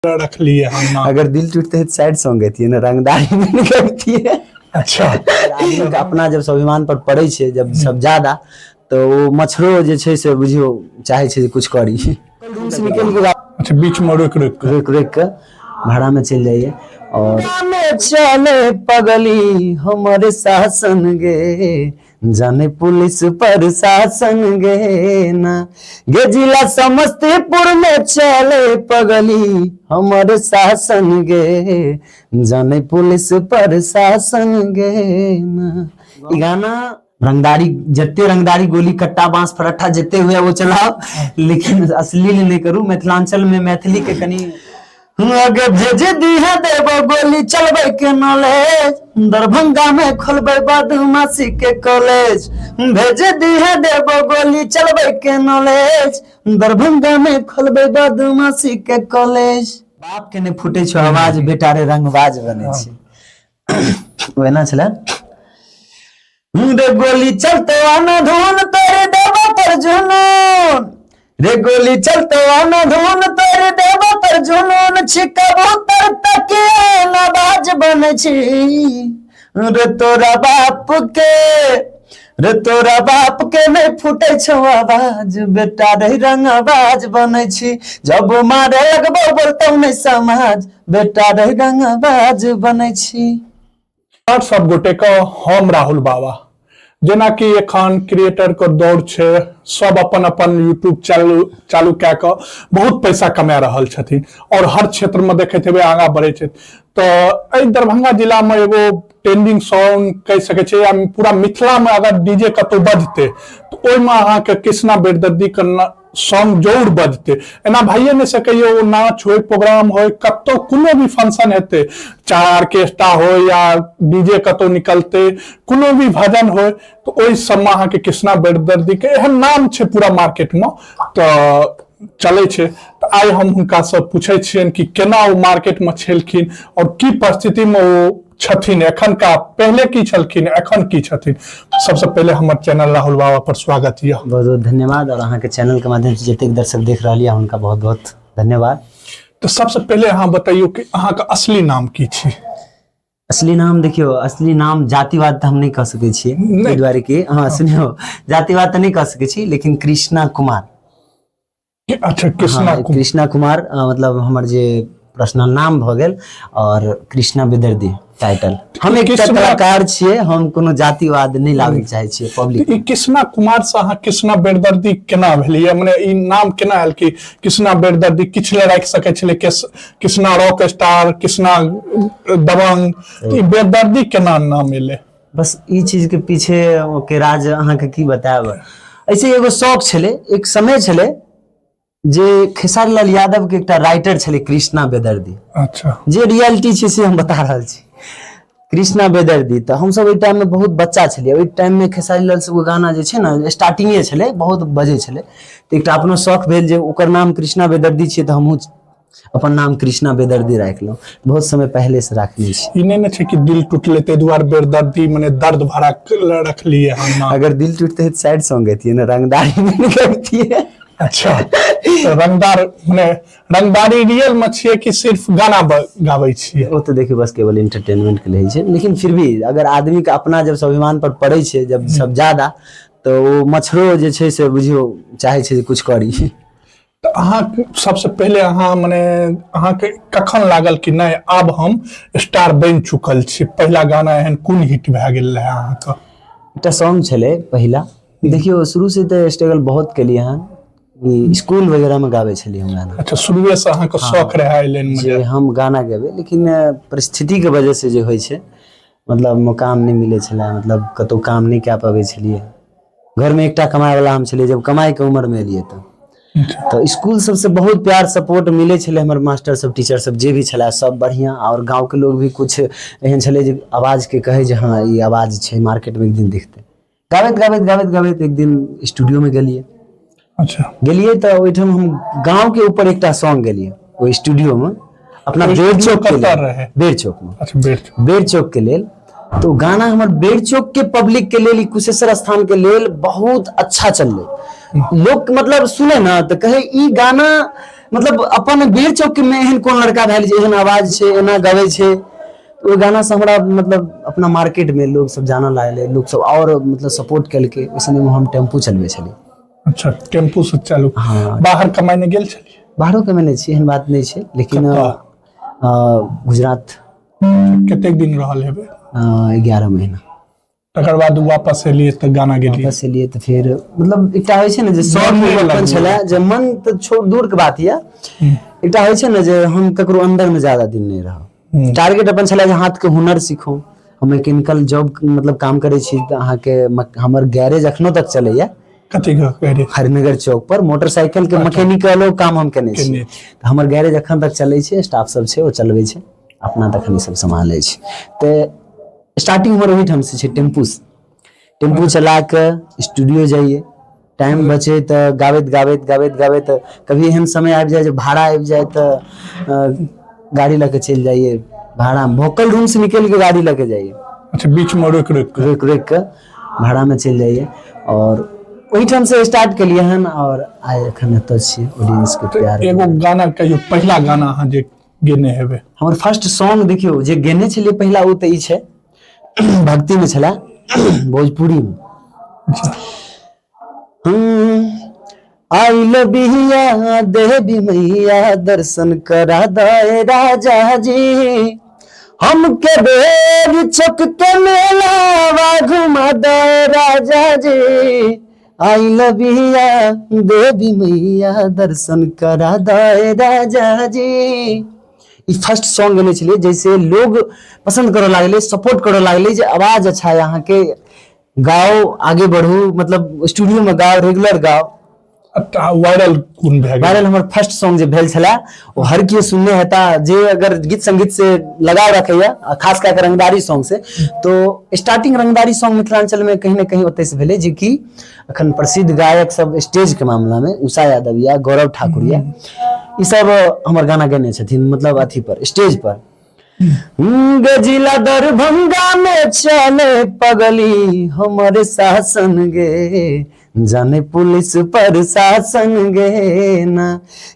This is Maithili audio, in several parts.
रखलिए हम नाम। अगर दिल टूटते है तो सैड सॉन्ग गाती है ना, रंगदारी में नहीं गाती है। अच्छा, आदमी के अपना जब स्वाभिमान पर पड़े छै, जब सब ज्यादा, तो ओ मच्छरो जे छै से बुझियौ चाहे छै जे कुछ करी। रूम से निकल के अच्छा, बीच में रोक रोक के रोक रोक के भाड़ा में चलि जाइए। और में चले पगली हमारे शासन गे, जाने पुलिस प्रशासन गे ना गे, जिला समस्तीपुर में चले पगली हमारे शासन गे, जाने पुलिस प्रशासन गे ना। ई गाना रंगदारी जते रंगदारी गोली कट्टा बांस फरट्ठा जते हुए वो चलाओ, लेकिन अश्लील नहीं करू। मिथिलांचल में मैथिली के कनी अगे भेज दिहे देबो गोली चलबै के नॉलेज, दरभंगा में खोलबै बदमाशी के कॉलेज। भेज दिहे देबो गोली चलबै के नॉलेज, दरभंगा में खोलबै बदमाशी के कॉलेज। बाप के नहि फूटे छौ आवाज, बेटा रे रंगबाज बनै छै। ओ एना छलै रे, गोली चलते आना धुन तोरे देबो पर जुनून रे, गोली चलते आना धुन तोरे देबो पर जुनून, छी कबूतर तकिया नवाज बन छी रे, तोरा बाप के रे, तोरा बाप के नहीं फूटे छौ आवाज, बेटा रे रंगबाज बनै छी, जब मारे लगबो बोलतौ नहीं समाज, बेटा रे रंगबाज बनै छी। सब गोटे के हम राहुल बाबा। जेनाकि एखन क्रिएटर के दौड़ छै, सब अपन अपन यूट्यूब चालू चालू कए कऽ बहुत पैसा कमा रहल छथिन और हर क्षेत्र में देखैत हेबै आगाँ बढ़ै छथि। तऽ एहि दरभंगा जिला में एगो ट्रेंडिंग सॉन्ग कहि सकै छै या पूरा मिथिला में अगर डीजे कतौ बजतै तऽ ओहिमे अहाँके कृष्णा बेरदर्दी के सॉन्ग जरूर बजतै। एना भइए नहि सकैए, ओ नाच होय, प्रोग्राम होय, कतौ कोनो भी फंक्शन हेतै, चाहे ऑर्केस्ट्रा होय या डीजे कतौ निकलतै, कोनो भी भजन होय, तऽ ओहि सबमे अहाँके कृष्णा बेरदर्दी के एहन नाम छै पूरा मार्केटमे तऽ चलै छै। तऽ आइ हम हुनकासँ पूछै छियनि कि केना ओ मार्केटमे छलखिन आओर की परिस्थितिमे ओ छथिन एखनका, पहिले की छलखिन, एखन की छथिन। सबसे पहिले हमर चैनल राहुल बाबा पर स्वागत यऽ। बहुत बहुत धन्यवाद, और अहाँके चैनल के माध्यम से जतेक दर्शक देख रहल यऽ हुनका बहुत बहुत धन्यवाद। तऽ सबसे पहिले अहाँ बतैयौ कि अहाँके असली नाम की छी? असली नाम देखियौ, असली नाम जातिवाद तऽ हम नहि कह सकै छियै, एहि दुआरे कि हँ सुनियौ, जातिवाद तऽ नहि कह सकै छी, लेकिन कृष्णा कुमार। अच्छा, कृष्णा हाँ, कृष्णा कुमार मतलब हमर जे पर्सनल नाम भऽ गेल और कृष्णा बेदर्दी टाइटल। हम एकटा कलाकार छियै, हम कोनो जातिवाद नहि लाबे चाहै छियै पब्लिक। ई कृष्णा कुमार से अहाँ कृष्णा बेदर्दी केना भेलियै? मने ई नाम केना आयल कि कृष्णा बेदर्दी? किछु ले राखि सकै छलै, कृष्णा रॉक स्टार, कृष्णा दबंग, ई बेदर्दी केना नाम एलै? बस ई चीज के पीछे के राज अहाँके की बतायब। ऐसे एगो शौक छलै, एक समय छलै जे खेसारी लाल यादव के एकटा राइटर छलै कृष्णा बेदर्दी। जे रियलिटी छै से हम बता रहल छी। कृष्णा बेदर्दी, तऽ हमसब ओहि टाइम में बहुत बच्चा छलियै। ओहि टाइम में खेसारी लाल सबके गाना जे छै ने स्टार्टिंगे छलै, बहुत बजै छलै, तऽ एकटा अपनो शौक भेल जे ओकर नाम कृष्णा बेदर्दी छियै तऽ हमहूँ अपन नाम कृष्णा बेदर्दी राखलहुँ। बहुत समय पहले से राखने छी। ई नहि ने छै कि दिल टूटले ताहि दुआरे बेदर्दी, मने दर्द भरा रखलिए हम नाम। अगर दिल टूटते है तो सैड सॉन्ग गाती है ना, रंगदारी में नहीं गाती है। अच्छा, तऽ रंगदार मने रंगदारी रियल में छियै कि सिर्फ गाना गाबै छियै? ओ तऽ देखियौ, बस केवल एंटरटेनमेंट के लिए छै, लेकिन फिर भी अगर आदमी के अपना जब स्वाभिमान पर पड़े छै, जब सब ज्यादा, तऽ ओ मच्छरो जे छै से बुझियौ चाहे छै जे कुछ करी। तऽ अहाँ सबसे पहिले अहाँ मने अहाँके कखन लागल कि नहि आब हम स्टार बनि चुकल छी? पहिला गाना एहन कोन हिट भए गेल रहै अहाँके? एकटा सॉन्ग छलै पहिला। देखियौ, शुरू से तऽ स्ट्रगल बहुत केलियै हन, स्कूल वगैरह में गाबै छलियै हम गाना। अच्छा, शुरुए से अहाँके शौक रहै एहि लाइन में जे हम गाना गेबै, लेकिन परिस्थिति के वजह से जे होइ छै, मतलब काम नहि मिलै छलै, मतलब कतहु काम नहि कए पबै छलियै। घरमे एकटा कमाइवला हम छलियै। जब कमाइके उमरमे एलियै तऽ इसकुल सबसँ बहुत प्यार सपोर्ट मिलै छलै। हमर मास्टर सब, टीचर सब जे भी छलै सब बढ़िआँ, आओर गाँवके लोग भी किछु एहन छलै जे आवाजके कहै जे हँ ई आवाज छै, मार्केटमे एक दिन दिखतै। गाबैत गाबैत गाबैत गाबैत एक दिन स्टूडियोमे गेलियै। गेलियै तऽ ओहिठाम हम गाँवके ऊपर एकटा सॉन्ग गेलियै ओहि स्टूडियोमे अपना बेर चौक के लेल, बेर चौक में। अच्छा, बेर चौक। बेर चौक के लेल। तो गाना हमर बेर चौक के पब्लिक के लेल, कुशेश्वर स्थान के लेल बहुत अच्छा चललै। लोग मतलब सुने ना तऽ कहे ई गाना मतलब अपन बेर चौक में एहन कोन लड़का भेल जे एहन आवाज छै, एना गबै छै। ओहि गाना से हमरा मतलब अपना मार्केट में लोग सब जानऽ लागलै, लोग सब और मतलब सपोर्ट केलकै। ओहि समय में हम टेम्पू चलबै छलियै। अच्छा, टेम्पू से चालू। हाँ। बाहर कमाइ गेल छलियै? बाहरो कमेने छी, एहन बात नहि छै, लेकिन कतऽ? गुजरात। कतेक दिन रहल हेबै? 11 महीना। तकर बाद वापस एलियै तऽ गाना गेलियै? वापस एलियै तऽ फेर मतलब एकटा होइ छै ने जे शौक मन नहि अपन लागल। छलै जे मन तऽ छोड़ दूर के बात यऽ, एकटा होइ छै ने जे हम ककरो अंदर में ज्यादा दिन नहि रहब। टारगेट अपन छलै जे हाथ के हुनर सीखू। हम मैकेनिकल जॉब मतलब काम करै छी, तऽ अहाँके हमर गैरेज अखनो तक चलैया। कथी के गैरेज? हरिनगर चौक पर मोटरसाइकिल के मैकेनिकलो काम हम केने छी। केने छी। तऽ हमर गैरेज अखन तक चलै छै, स्टाफ सब छै, ओ चलबै छै अपना, तखन ई सब सम्हालै छै। तऽ स्टार्टिंग हमर ओहिठाम से छै, टेम्पू से। टेम्पू चला कऽ स्टूडियो जाइए, टाइम बचे तऽ गाबैत गाबैत गाबैत गाबैत, कभी एहन समय आबि जाय जे भाड़ा आबि जाय तऽ गाड़ी लऽ कऽ चलि जाइए, भाड़ा भोकल रूम से निकलि कऽ गाड़ी लऽ कऽ जाइए। अच्छा, बीच में रोकि रोकि कऽ? रोकि रोकि कऽ भाड़ामे चलि जाइए, आओर ओहिठाम से स्टार्ट केलियै हन आओर आइ एखन एतऽ छियै ऑडियंसके प्यार। एगो गाना कहियौ, पहिला गाना अहाँ जे गेने हेबै। हमर फर्स्ट सॉन्ग देखियौ जे गेने छलियै पहिला, ओ तऽ ई छै, भक्तिमे छलै, भोजपुरीमे। आइल बिहिया देवी मैया दर्शन करा दे राजा जी, हमके बेर चौक के मेला घुमा दे राजा जी, आइल बिहिया देवी मैया दर्शन करा दे राजा जी। ई फर्स्ट सॉन्ग गेने छलियै, जैसे लोग पसंद करऽ लागलै, सपोर्ट करऽ लागलै जे आवाज अच्छा है अहाँके, गाओ, आगे बढ़ू, मतलब स्टूडियो में गाओ, रेगुलर गाओ। वायरल कोन भए गेल? वायरल हमर फर्स्ट सॉन्ग जे भेल छलै ओ हर केओ सुनने हेता, जे अगर गीत संगीत से लगाव रखैया, आ खास कए कऽ रंगदारी सॉन्ग से। तो स्टार्टिंग रंगदारी सॉन्ग मिथिलांचल में कहीं ना कहीं ओतै से भेलै, जे कि अखन प्रसिद्ध गायक सब स्टेज के मामला में उषा यादव या गौरव ठाकुर या ई सब हमर गाना गेने छथिन, मतलब अथी पर, स्टेज पर। जिला दरभंगा में चले पगली हमर शासन गे, जाने पुलिस प्रशासन गे ना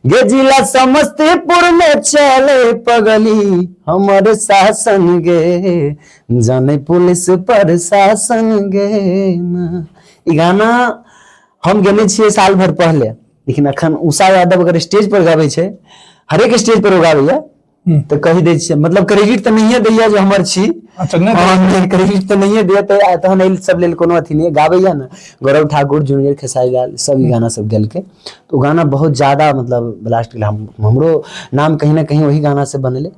गे, जिला समस्तीपुर में चले पगली हमर शासन गे, जाने पुलिस प्रशासन गे ना। ई गाना हम गेने छियै साल भर पहले, लेकिन अखन उषा यादव अगर स्टेज पर गाबै छै, हरेक स्टेज पर ओ गाबैया, तऽ कहि दै छियै, मतलब क्रेडिट तऽ नहिए दैया जे हमर छी। अच्छा, नहि? हँ, नहि, क्रेडिट तऽ नहिए दैया, तऽ तहन एहि सब लेल कोनो अथी नहि। गाबैया ने गौरव ठाकुर जूनियर, खेसारी लाल सब ई गाना सब गेलकै, तऽ ओ गाना बहुत ज्यादा मतलब ब्लास्ट गेलै। हमरो नाम कहीं ने कहीं ओहि गाना से बनलै।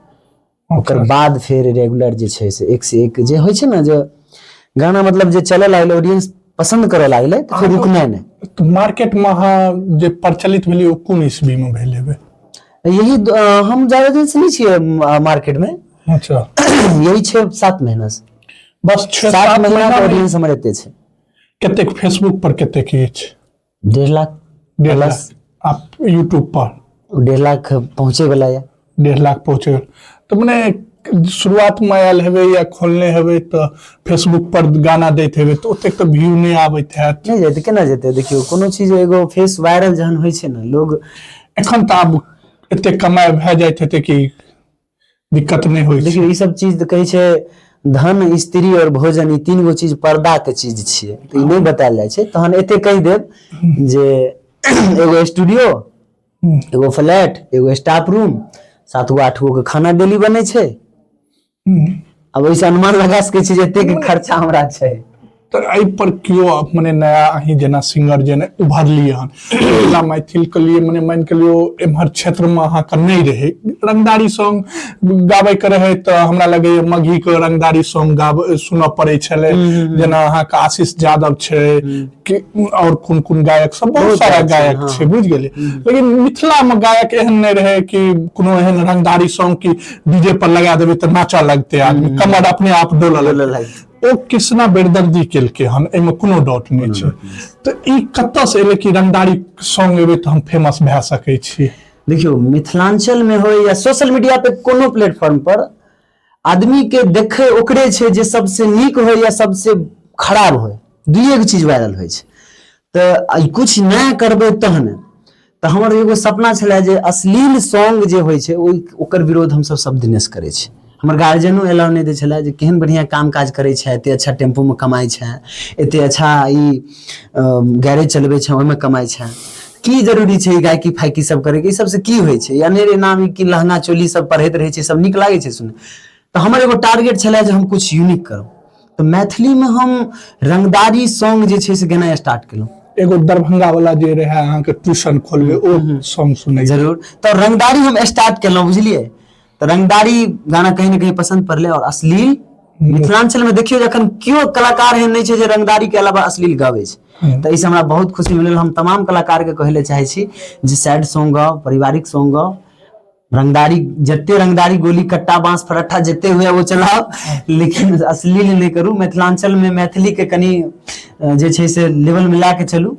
ओकर बाद फेर रेगुलर जे छै से एक से एक जे होइ छै ने, जे गाना मतलब जे चलऽ लागलै, ऑडियंस पसन्द करऽ लागलै, तऽ फेर रुकनाइ नहि। तऽ मार्केट में अहाँ जे प्रचलित भेलियै ओ कोन ईस्वी में भेल हेबै? यही हम ज्यादा दिन से नहीं छियै मार्केट में। यही 6-7 महीना से। बस 6 7 7 महीना महीना के में? ऑडियंस हमर एते छै। कतेक फेसबुक पर कतेक अछि? 1.5 लाख। 1.5 प्लस। लाख आप यूट्यूब पर? 1.5 लाख पहुँचे वाला यऽ। 1.5 लाख पहुँचे तऽ मने शुरुआत में आयल हेबै या खोलने हेबै तऽ फेसबुक पर गाना दैत हेबै तऽ ओतेक तऽ व्यू नहि आबैत हैत। नहि जेतै, केना जेतै? देखियौ, कोनो चीज एगो फेस वायरल जहन होइ छै ने, लोग एखन तऽ आब एतेक कमाइ भए जाइत हेतै कि दिक्कत नहि होइ छै? देखियौ, ई सब चीज तऽ कहै छै धन, स्त्री और भोजन, ई 3 गो चीज पर्दा के चीज छियै, तऽ ई नहि बतायल जाइ छै। तहन एते कहि देब जे एगो स्टूडियो, एगो फ्लैट, एगो स्टाफ रूम, 7 गो 8 गो के खाना डेली बनै छै। अब ओहिसँ अनुमान लगा सकै छी जे एतेक खर्चा हमरा छै। तऽ एहि पर केओ मने नया अहीं जेना सिंगर जेना उभरलियै हन मिथिला मैथिल के लिए, मने मानि के लियौ एम्हर क्षेत्र में अहाँके नहि रहै रंगदारी सॉन्ग गाबै के रहै, तऽ हमरा लगैया मगही के रंगदारी सॉन्ग गाब सुनऽ पड़ै छलै। जेना अहाँके आशीष यादव छै कि और कोन कोन गायक सब, बहुत सारा गायक छै, गायक छै, बुझि गेलियै? लेकिन मिथिला में गायक एहन नहि रहै कि कोनो एहन रंगदारी सॉन्ग कि डीजे पर लगा देबै तऽ नाचऽ लगतै आदमी, कमर अपने आप डोलऽ डोलऽ लगतै। लगतै। ओ कृष्णा बेरदर्दी केलकै हन, एहिमे कोनो डाउट नहि छै। तऽ ई कतऽ से एलै कि रंगदारी सॉन्ग एबै तऽ हम फेमस भए सकै छी? देखियौ, मिथिलांचल में होय या सोशल मीडिया पे कोनो प्लेटफॉर्म पर, आदमी के देखे ओकरे छै जे सबसे नीक होय या सबसे खराब होय, दुइए गो चीज वायरल होइ छै। तऽ कुछ नया करबै तहने। तऽ तऽ हमर एगो सपना छलै जे अश्लील सॉन्ग जे होइ छै ओहि ओकर विरोध हमसब सब दिनेसँ करै छी। हमर गार्जियनो एलाउ नहि दै छलै जे केहन बढ़िआँ काम काज करै छै, एते अच्छा टेम्पूमे कमाइ छै, एते अच्छा ई गैरेज चलबै छै ओहिमे कमाइ छै, की जरूरी छै ई गायकी फायकी सब करैके, ई सबसँ की होइ छै, अनेरे नाम ई की लहंगा चोली सब पढ़ैत रहै छै, सब नीक लागै छै सुनै। तऽ हमर एगो टारगेट छलै जे हम किछु यूनिक करब, तऽ मैथिलीमे हम रंगदारी सॉन्ग जे छै से गेनाइ स्टार्ट केलहुँ। एगो दरभंगा वाला जे रहे अहाँके ट्यूशन खोलबे, ओ सॉन्ग सुनै जरूर। तऽ रंगदारी हम स्टार्ट केलहुँ, बुझलियै। तऽ रंगदारी गाना कहीं ने कहीं पसन्द पड़लै और अश्लील मिथिलांचल में देखियौ जखन केओ कलाकार एहन नहि छै जे रंगदारी के अलावा अश्लील गाबै छै, तऽ एहिसँ हमरा बहुत खुशी मिलल। हम तमाम कलाकार के कहै लए चाहै छी जे सैड सॉन्ग गाउ, पारिवारिक सॉन्ग गाउ, रंगदारी जते रंगदारी गोली कट्टा बांस फरट्ठा जते हुए वो चलाओ, लेकिन अश्लील नहि करू। मिथिलांचल में मैथिली के कनि जे छै से लेवल में लए के चलू।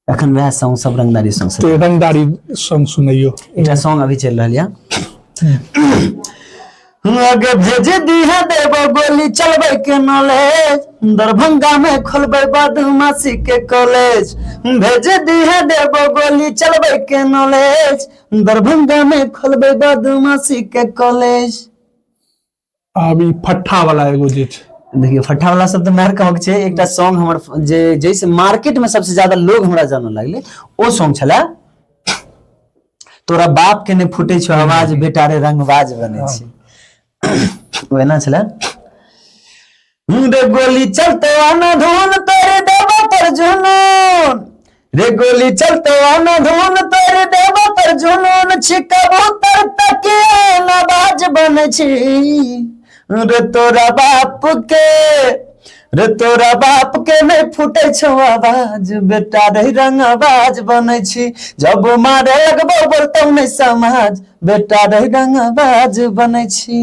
अखन वएह सॉन्ग सब रंगदारी सॉन्ग सब। तऽ रंगदारी सॉन्ग सुनैयो। एकटा सॉन्ग अभी चलि रहल यऽ। आगे भेज दी है देबो गोली चलबै के नॉलेज, दरभंगा में खोलबै बदमाशी के कॉलेज। भेज दी है देबो गोली चलबै के नॉलेज, दरभंगा में खोलबै बदमाशी के कॉलेज। आब ई फट्ठा वाला एगो जे छै। देखियौ फट्ठा वाला सब तऽ मारि कहक छै। एकटा सॉन्ग हमर जे जैसे मार्केट में सबसे ज्यादा लोग हमरा जानऽ लगले ओ सॉन्ग छलै तोरा बाप के नहि फूटे छौ आवाज बेटा रे रंगबाज बने छै। ओ एना छलै, रे गोली चलते आना धुन तोरे देबो पर जुनून, रे गोली चलते आना धुन तोरे देबो पर जुनून, छी कबूतर तकिया नवाज बने छी, रे तोरा बाप के, रे तोरा बाप के नहीं फूटे छौ आवाज बेटा रे रंगबाज बने छी, जब मारे लगबो बोलतौ नहीं समाज बेटा रे रंगबाज बने छी।